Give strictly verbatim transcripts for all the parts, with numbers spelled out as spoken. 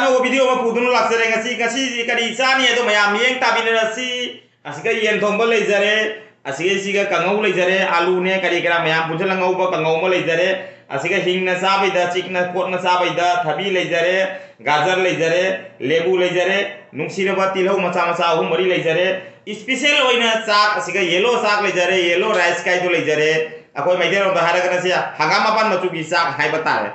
ꯑꯅꯧꯕ video ꯑꯃ ꯄꯨꯗꯨꯅ ꯂꯥꯛꯆꯔꯦ꯫ ꯉꯁꯤ, ꯉꯁꯤꯗꯤ ꯀꯔꯤ ꯆꯥꯅꯤ ꯍꯥꯏꯗꯣ ꯃꯌꯥꯝ ꯃꯤꯠꯌꯦꯡ ꯇꯥꯕꯤꯅꯔꯁꯤ꯫ ꯑꯁꯤꯒ ꯌꯦꯟ ꯊꯣꯡꯕ ꯂꯩꯖꯔꯦ, ꯑꯁꯤꯒ ꯁꯤꯒ ꯀꯥꯡꯉꯧ ꯂꯩꯖꯔꯦ, ꯑꯂꯨꯅꯦ ꯀꯔꯤ ꯀꯔꯥ ꯃꯌꯥꯝ ꯄꯨꯟꯁꯤꯜꯂ ꯉꯧꯕ ꯀꯥꯡꯉꯧ ꯑꯃ ꯂꯩꯖꯔꯦ, ꯑꯁꯤꯒ ꯍꯤꯡꯅ ꯆꯥꯕꯩꯗ, ꯆꯤꯛꯅ ꯈꯣꯠꯅ ꯆꯥꯕꯩꯗ ꯊꯕꯤ ꯂꯩꯖꯔꯦ, ꯒꯥꯖꯔ ꯂꯩꯖꯔꯦ, ꯂꯦꯕꯨ ꯂꯩꯖꯔꯦ, ꯅꯨꯡꯁꯤꯔꯕ ꯇꯤꯜꯍꯧ ꯃꯆꯥ ꯃꯆꯥ ꯑꯍꯨꯝ ꯃꯔꯤ ꯂꯩꯖꯔꯦ꯫ Special ꯑꯣꯏꯅ ꯆꯥꯛ, ꯑꯁꯤꯒ yellow ꯆꯥꯛ ꯂꯩꯖꯔꯦ, yellow rice ꯀꯥꯏꯗꯣ ꯂꯩꯖꯔꯦ꯫ ꯑꯩꯈꯣꯏ ꯃꯩꯇꯩꯔꯣꯝꯗ ꯍꯥꯏꯔꯒꯅ ꯁꯤ ꯍꯪꯒꯥꯝ ꯃꯄꯥꯟ ꯃꯆꯨꯒꯤ ꯆꯥꯛ ꯍꯥꯏꯕ ꯇꯥꯔꯦ꯫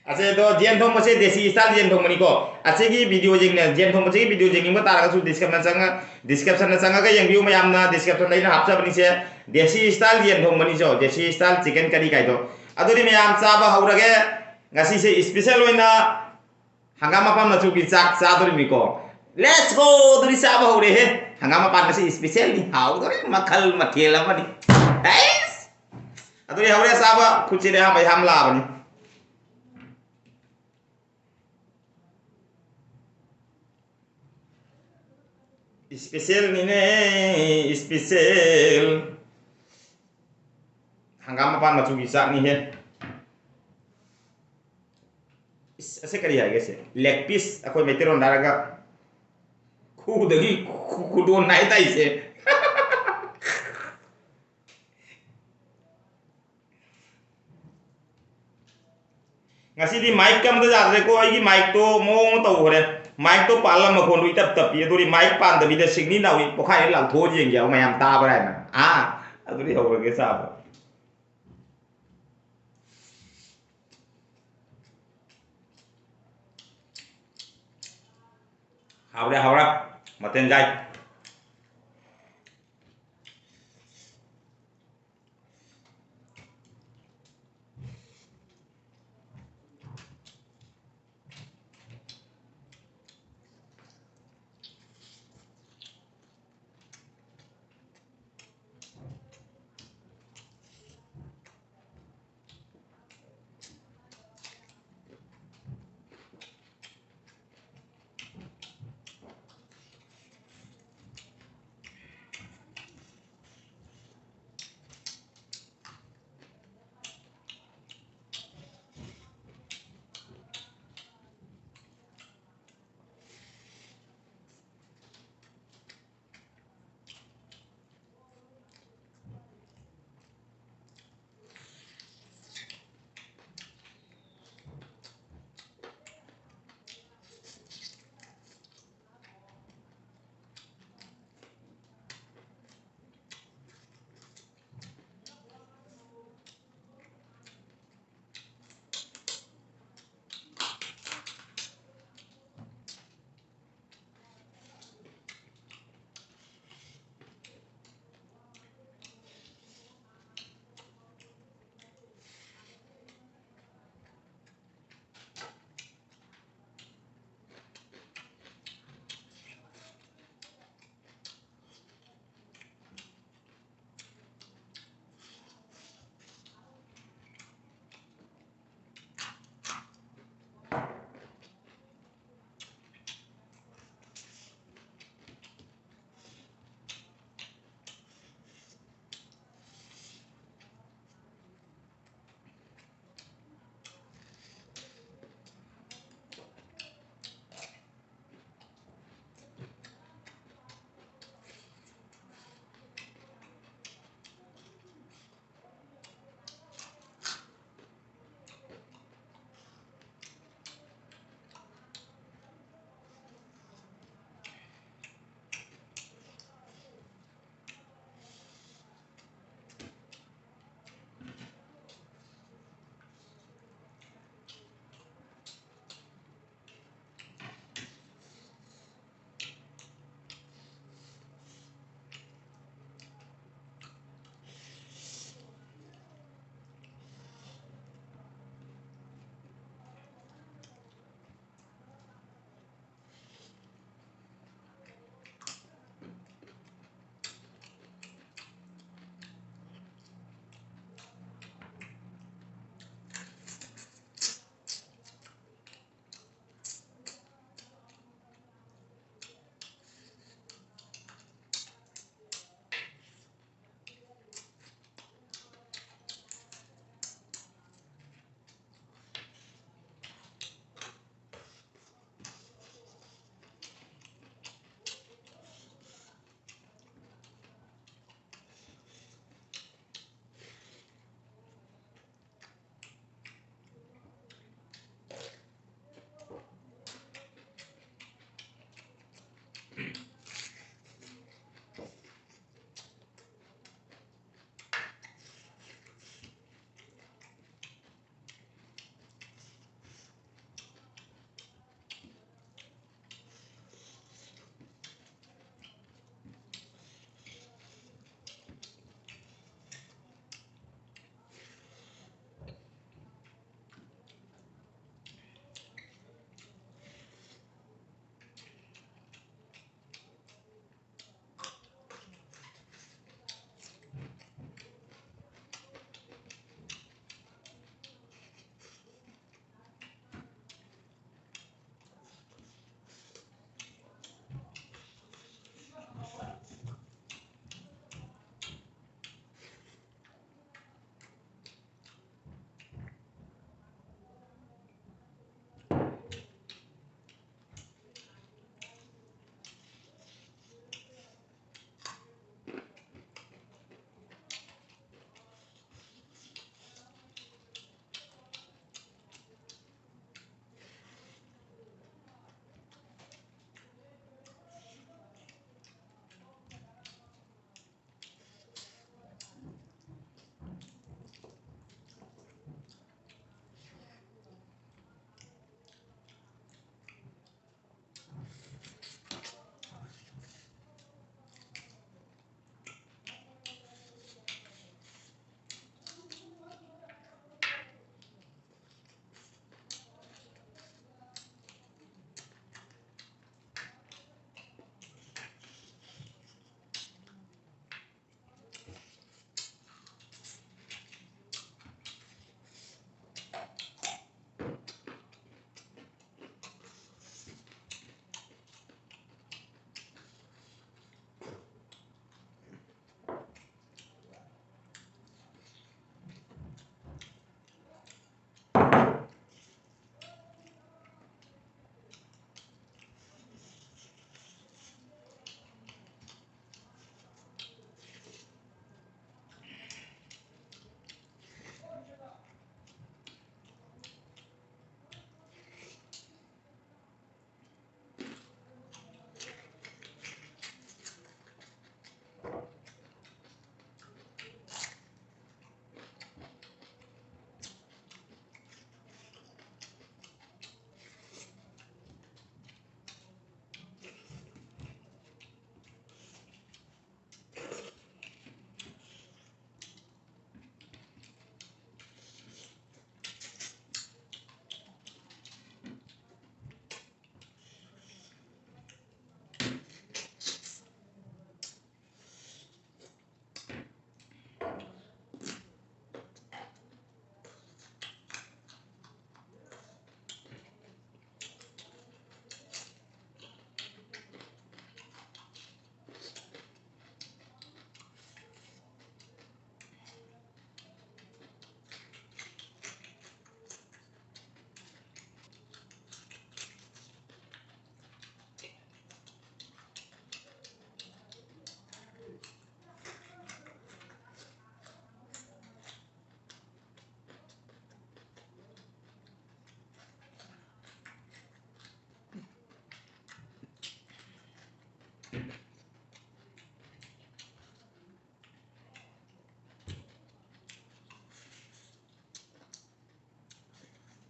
ꯑꯁꯦ, ꯑꯗꯣ ꯌꯦꯟ ꯊꯣꯡꯕꯁꯦ ꯗꯦꯁꯤ style ꯌꯦꯟ ꯊꯣꯡꯕꯅꯤꯀꯣ꯫ ꯑꯁꯤꯒꯤ video ꯌꯦꯡꯅ-, ꯌꯦꯟ ꯊꯣꯡꯕꯁꯤꯒꯤ video ꯌꯦꯡꯅꯤꯡꯕ ꯇꯥꯔꯒꯁꯨ description ꯆꯪꯉ-, description ꯆꯪꯉꯒ ꯌꯦꯡꯕꯤꯌꯨ ꯃꯌꯥꯝꯅ꯫ Description ꯑꯩꯅ ꯍꯥꯞꯆꯕꯅꯤꯁꯦ꯫ ꯗꯦꯁꯤ style ꯌꯦꯟ ꯊꯣꯡꯕꯅꯤꯁꯦ, ꯗꯦꯁꯤ style chicken curry ꯀꯥꯏꯗꯣ꯫ ꯑꯗꯨꯗꯤ ꯃꯌꯥꯝ ꯆꯥꯕ ꯍꯧꯔꯒꯦ꯫ ꯉꯁꯤꯁꯦ special ꯑꯣꯏꯅ ꯍꯪꯒꯥꯝ ꯃꯄꯥꯟ ꯃꯆꯨꯒꯤ ꯆꯥꯛ ꯆꯥꯗꯣꯔꯤꯕꯅꯤꯀꯣ꯫ Let's go! ꯑꯗꯨꯗꯤ ꯆꯥꯕ ꯍꯧꯔꯦꯍꯦ꯫ ꯍꯪꯒꯥꯝ ꯃꯄꯥꯟ ꯉꯁꯤ specialꯅꯤ, ꯍꯥꯎꯗꯣꯔꯦ, ꯃꯈꯜ ꯃꯊꯦꯜ ꯑꯃꯅꯤ꯫ ꯑꯩꯁ! ꯑꯗꯨꯗꯤ ꯍꯧꯔꯦ ꯆꯥꯕ, ꯈꯨꯠꯁꯤꯗ ꯑꯌꯥꯝꯕ ꯌꯥꯝ ꯂꯥꯕꯅꯤ꯫ Specialꯅꯤꯅꯦ, special꯫ ꯍꯪꯒꯥꯝ ꯃꯄꯥꯟ ꯃꯆꯨꯒꯤ ꯆꯥꯛꯅꯤꯍꯦ꯫ ꯏꯁ, ꯑꯁꯤ ꯀꯔꯤ ꯍꯥꯏꯒꯦ ꯁꯦ? Leg piece, ꯑꯩꯈꯣꯏ ꯃꯩꯇꯩꯂꯣꯟꯗ ꯍꯥꯏꯔꯒ ꯈꯨꯗꯒꯤ ꯈꯨ-, ꯈꯨꯗꯣꯟ ꯍꯥꯏ ꯇꯥꯏꯁꯦ꯫ ꯉꯁꯤꯗꯤ mic ꯀ ꯑꯝꯇ ꯌꯥꯗ꯭ꯔꯦꯀꯣ, ꯑꯩꯒꯤ mic ꯇꯣ ꯃꯑꯣꯡ ꯑꯃ ꯇꯧꯈ꯭ꯔꯦ꯫ Mic ꯇꯣ ꯄꯥꯜꯂ ꯃꯈꯣꯟꯗꯣ ꯏꯇꯞ ꯇꯞꯄꯤ, ꯑꯗꯨꯗꯤ mic ꯄꯥꯟꯗꯕꯤꯗ ꯁꯤꯛꯅꯤ ꯅꯥꯎꯔꯤ ꯄꯣꯈꯥꯏꯔ ꯂꯥꯎꯊꯣꯛꯑ ꯌꯦꯡꯒꯦ ꯍꯥꯏꯕ, ꯃꯌꯥꯝ ꯇꯥꯕ꯭ꯔꯥ ꯍꯥꯏꯅ꯫ ꯑꯥ, ꯑꯗꯨꯗꯤ ꯍꯧꯔꯒꯦ ꯆꯥꯕ꯫ ꯍꯥꯎꯔꯦ, ꯍꯥꯎꯔꯦ꯫ ꯃꯊꯦꯜ ꯌꯥꯏ꯫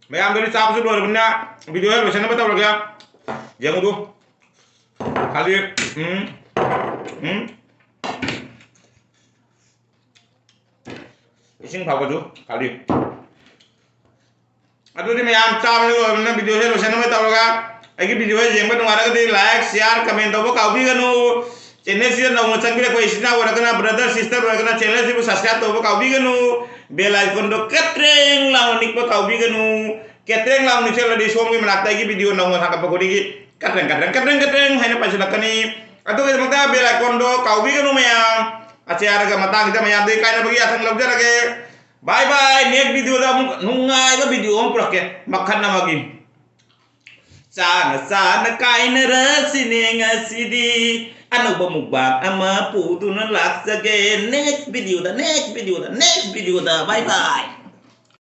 ꯃꯌꯥꯝꯗꯨꯗꯤ ꯆꯥꯕꯁꯨ ꯂꯣꯏꯔꯕꯅꯤꯅ video ꯍꯦꯛ ꯂꯣꯏꯁꯟꯅꯕ ꯇꯧꯔꯒꯦ꯫ ꯌꯦꯡꯉꯨꯗꯨ꯫ ꯈꯥꯂꯤ꯫ ꯎꯝ꯫ ꯎꯝ꯫ ꯏꯁꯤꯡ ꯐꯥꯎꯕꯁꯨ ꯈꯥꯂꯤ꯫ ꯑꯗꯨꯗꯤ ꯃꯌꯥꯝ ꯆꯥꯕꯁꯨ ꯂꯣꯏꯔꯕꯅꯤꯅ videoꯁꯦ ꯂꯣꯏꯁꯟꯅꯕ ꯇꯧꯔꯒ ꯑꯩꯒꯤ videoꯁꯦ ꯌꯦꯡꯕ ꯅꯨꯡꯉꯥꯏꯔꯒꯗꯤ like, share, comment ꯇꯧꯕ ꯀꯥꯎꯕꯤꯒꯅꯨ꯫ Channelꯁꯤꯗ ꯅꯧꯅ ꯆꯪꯕꯤꯔꯛꯄ ꯏꯆꯤꯟ ꯏꯅꯥꯎ ꯑꯣꯏꯔꯒꯅ, brother, sister ꯑꯣꯏꯔꯒꯅ channelꯁꯤꯕꯨ subscribe ꯇꯧꯕ ꯀꯥꯎꯕꯤꯒꯅꯨ꯫ Bell iconꯗꯣ ꯀꯠꯇ꯭ꯔꯦꯡ ꯂꯥꯎꯅ ꯅꯤꯛꯄ ꯀꯥꯎꯕꯤꯒꯅꯨ꯫ ꯀꯠꯇ꯭ꯔꯦꯡ ꯂꯥꯎꯅ ꯅꯤꯛꯁꯜꯂꯗꯤ ꯁꯣꯝꯒꯤ ꯃꯅꯥꯛꯇ ꯑꯩꯒꯤ video ꯅꯧꯅ ꯊꯥꯒꯠꯄ ꯈꯨꯗꯤꯡꯒꯤ ꯀꯠꯇ꯭ꯔꯦꯡ, ꯀꯠꯇ꯭ꯔꯦꯡ, ꯀꯠꯇ꯭ꯔꯦꯡ, ꯀꯠꯇ꯭ꯔꯦꯡ ꯍꯥꯏꯅ ꯄꯥꯏꯁꯤꯜꯂꯛꯀꯅꯤ꯫ ꯑꯗꯨꯒꯤꯗꯃꯛꯇ bell iconꯗꯣ ꯀꯥꯎꯕꯤꯒꯅꯨ ꯃꯌꯥꯝ꯫ ꯑꯁꯦ ꯍꯥꯏꯔꯒ ꯃꯇꯥꯡꯁꯤꯗ ꯃꯌꯥꯝꯗꯒꯤ ꯀꯥꯏꯅꯕꯒꯤ ꯌꯥꯊꯪ ꯂꯧꯖꯔꯒꯦ꯫ Bye bye, next videoꯗ ꯑꯃꯨꯛ ꯅꯨꯡꯉꯥꯏꯕ video ꯑꯃ ꯄꯨꯔꯛꯀꯦ, ꯃꯈꯜ ꯑꯃꯒꯤ꯫ ꯆꯥꯅ ꯆꯥꯅ ꯀꯥꯏꯅꯔꯁꯤꯅꯦ ꯉꯁꯤꯗꯤ꯫ ꯑꯅꯧꯕ mukbang ꯑꯃ ꯄꯨꯗꯨꯅ ꯂꯥꯛꯆꯒꯦ next videoꯗ, next videoꯗ, next videoꯗ꯫ Bye bye꯫